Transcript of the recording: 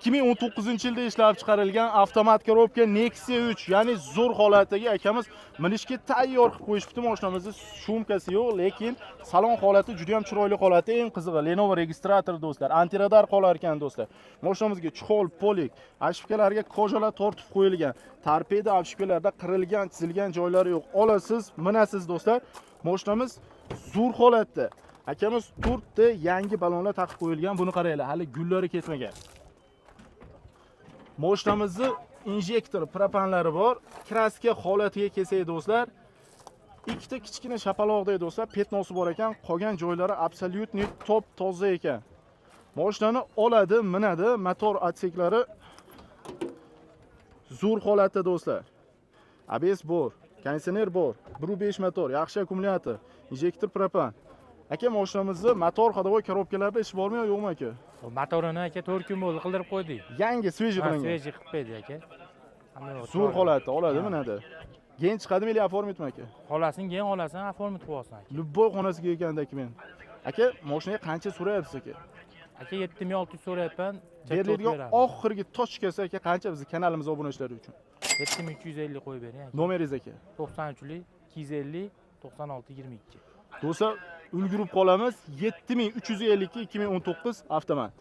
2019-yilda ishlab chiqarilgan avtomat коробка Nexia 3, ya'ni zo'r holatdagi, akamiz minishga tayyor qilib qo'yishibdi. Mashinamizni шумка si yo'q, lekin salon holati juda ham chiroyli holatda. Eng qizig'i, Lenovo registrator, do'stlar, антирадар qolar ekan, do'stlar. Mashinamizga чехол, полик, обшивка larga кожа lar tortib qo'yilgan. Torpedo обшивка larda qirilgan, chizilgan joylari yo'q. Olasiz, minasiz, do'stlar. Mashinamiz zo'r holatda. Akamiz to'rtta yangi balonlar taqib qo'yilgan. Buni qaranglar, hali gullari ketmagan. Mashinamizni injektor propanlari bor. Краска holatiga kelsak, do'stlar, ikkita kichkina shapaloqday, do'stlar, пятно si bor ekan, qolgan joylari абсолютный top toza ekan. Mashinani oladi, minadi, motor отсек lari zo'r holatda, do'stlar. ABS bor, konditsioner bor, 1.5 motor, yaxshi akkumulyator, injektor propan. Aka, mashinamizni motor, ходовой коробка larda ish bormi yo yo'qmi, aka? Motorini, aka, 4 kun bo'ldi, qildirib qo'ydik. Yangi, свежий Ha, qilingan. Свежий qilib qo'ydik, aka. Hamma yoq Zo'r chiroyli. holatda oladi, Ha. minadi. Gen chiqadimi или оформить mi, aka? Xohlasin keyin olasan, оформить qilib olsin, aka. Любой xonasiga ekan dokument. Aka, mashinaga qancha so'rayapsiz, aka? Aka, 7600 so'rayapman. Beriladigan oxirgi точка si, aka, qancha bizni kanalimiz obunachilari uchun? 7350 qo'yib bering, aka. Nomeringiz, aka? 93 250 96 22. Do'stlar, ulgurib qolamiz. 7352, 2019 avtomat.